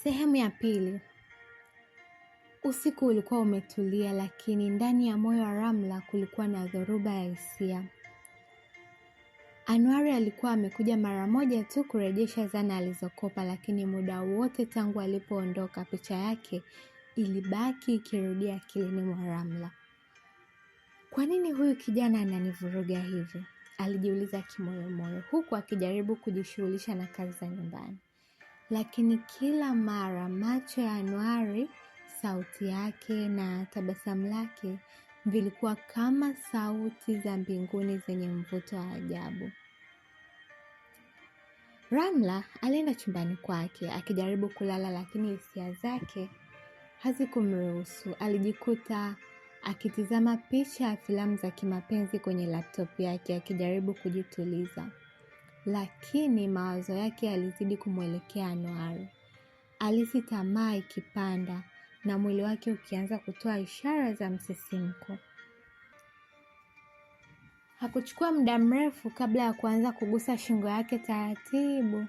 Sehemu ya pili. Usiku ulikuwa umetulia, lakini ndani ya moyo wa Ramla kulikuwa na dhoruba ya hisia. Anuari alikuwa amekuja mara moja tu kurejesha zana alizokopa, lakini muda wote tangu alipoondoka picha yake ilibaki ikirudia akilini mwa Ramla. Kwa nini huyu kijana ananivuruga hivi? Alijiuliza kimoyomoyo, huku akijaribu kujishughulisha na kazi za nyumbani. Lakini kila mara macho ya Anuari, sauti yake na tabasamu lake vilikuwa kama sauti za mbinguni zenye mvuto wa ajabu. Ramla alienda chumbani kwake akijaribu kulala, lakini hisia zake hazikumruhusu. Alijikuta akitizama picha ya filamu za kimapenzi kwenye laptop yake akijaribu kujituliza, lakini mawazo yake yalizidi kumwelekea Anuari. Alihisi tamaa ikipanda na mwili wake ukianza kutoa ishara za msisimko. Hakuchukua muda mrefu kabla ya kuanza kugusa shingo yake taratibu,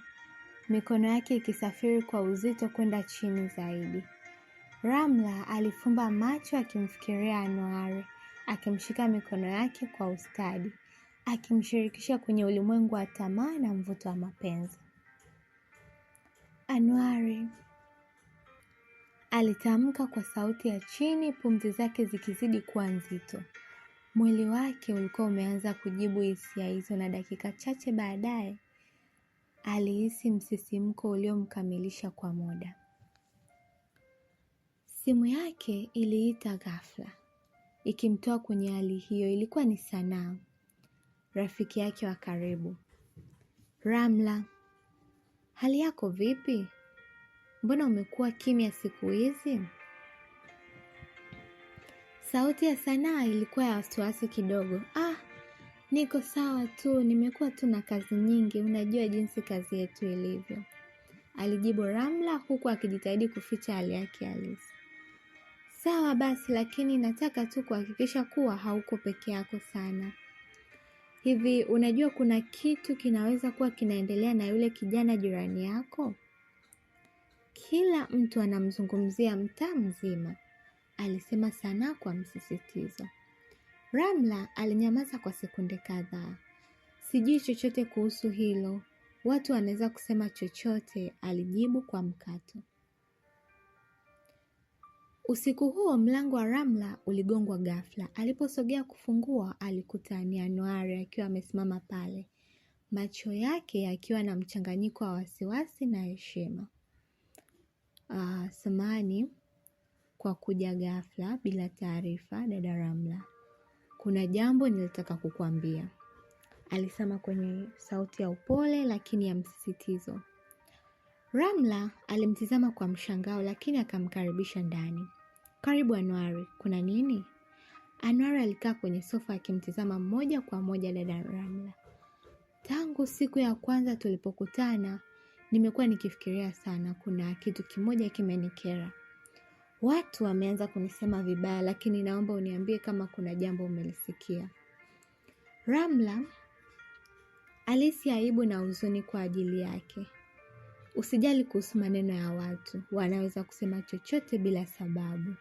mikono yake ikisafiri kwa uzito kwenda chini zaidi. Ramla alifumba macho akimfikiria Anuari, akimshika mikono yake kwa ustadi, akimshirikisha kwenye ulimwengu wa tamaa na mvuto wa mapenzi. Anuari, alitamka kwa sauti ya chini, pumzi zake zikizidi kuwa nzito. Mwili wake ulikuwa umeanza kujibu hisia hizo, na dakika chache baadaye alihisi msisimko uliomkamilisha kwa muda. Simu yake iliita ghafla, ikimtoa kwenye hali hiyo. Ilikuwa ni Sanaa, rafiki yake wa karibu. Ramla, hali yako vipi? Mbona umekuwa kimya siku hizi? Sauti ya Sanaa ilikuwa ya wasiwasi kidogo. Ah, niko sawa tu, nimekuwa tu na kazi nyingi, unajua jinsi kazi yetu ilivyo, alijibu Ramla huku akijitahidi kuficha hali yake halisi. Sawa basi, lakini nataka tu kuhakikisha kuwa hauko peke yako sana. Hivi unajua kuna kitu kinaweza kuwa kinaendelea na yule kijana jirani yako? Kila mtu anamzungumzia mtaa mzima, alisema Sanaa kwa msisitizo. Ramla alinyamaza kwa sekunde kadhaa. Sijui chochote kuhusu hilo, watu wanaweza kusema chochote, alijibu kwa mkato. Usiku huo mlango wa Ramla uligongwa ghafla. Aliposogea kufungua, alikuta ni Anuari akiwa amesimama pale, macho yake yakiwa na mchanganyiko wa wasiwasi na heshima. Samahani kwa kuja ghafla bila taarifa, dada Ramla. Kuna jambo nilitaka kukuambia, alisema kwenye sauti ya upole lakini ya msisitizo. Ramla alimtizama kwa mshangao lakini akamkaribisha ndani. Karibu Anuari, kuna nini? Anuari alikaa kwenye sofa akimtizama moja kwa moja dada Ramla. Tangu siku ya kwanza tulipokutana, nimekuwa nikifikiria sana. Kuna kitu kimoja kimenikera. Watu wameanza kunisema vibaya, lakini naomba uniambie kama kuna jambo umelisikia. Ramla alihisi aibu na huzuni kwa ajili yake. Usijali kuhusu maneno ya watu, wanaweza kusema chochote bila sababu.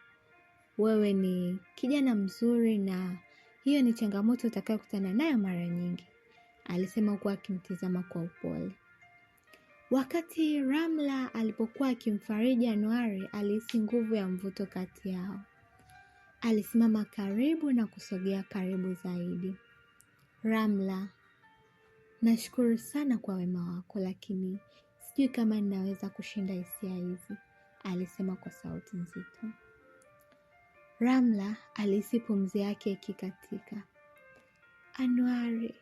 Wewe ni kijana mzuri na hiyo ni changamoto utakayokutana nayo mara nyingi, alisema huku akimtizama kwa upole. Wakati Ramla alipokuwa akimfariji Anuari, alihisi nguvu ya mvuto kati yao. Alisimama karibu na kusogea karibu zaidi. Ramla, nashukuru sana kwa wema wako, lakini sijui kama ninaweza kushinda hisia hizi, alisema kwa sauti nzito. Ramla alihisi pumzi yake ikikatika. Anuari,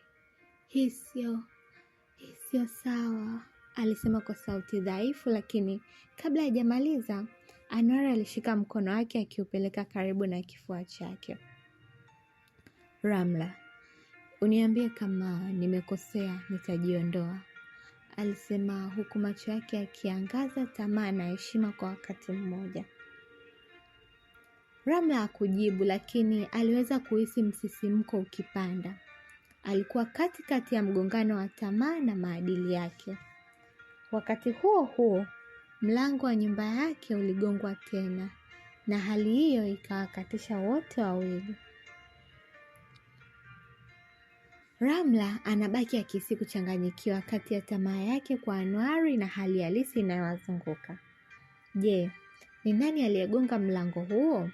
hii sio sawa, alisema kwa sauti dhaifu, lakini kabla hajamaliza, Anuari alishika mkono wake akiupeleka karibu na kifua chake. Ramla, uniambie kama nimekosea, nitajiondoa, alisema huku macho yake yakiangaza tamaa na heshima kwa wakati mmoja. Ramla hakujibu, lakini aliweza kuhisi msisimko ukipanda. Alikuwa katikati ya mgongano wa tamaa na maadili yake. Wakati huo huo, Mlango wa nyumba yake uligongwa tena, na hali hiyo ikawakatisha wote wawili. Ramla anabaki akihisi kuchanganyikiwa kati ya tamaa yake kwa Anuari na hali halisi inayowazunguka. Je, ni nani aliyegonga mlango huo?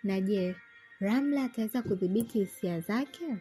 Na je, Ramla ataweza kudhibiti hisia zake?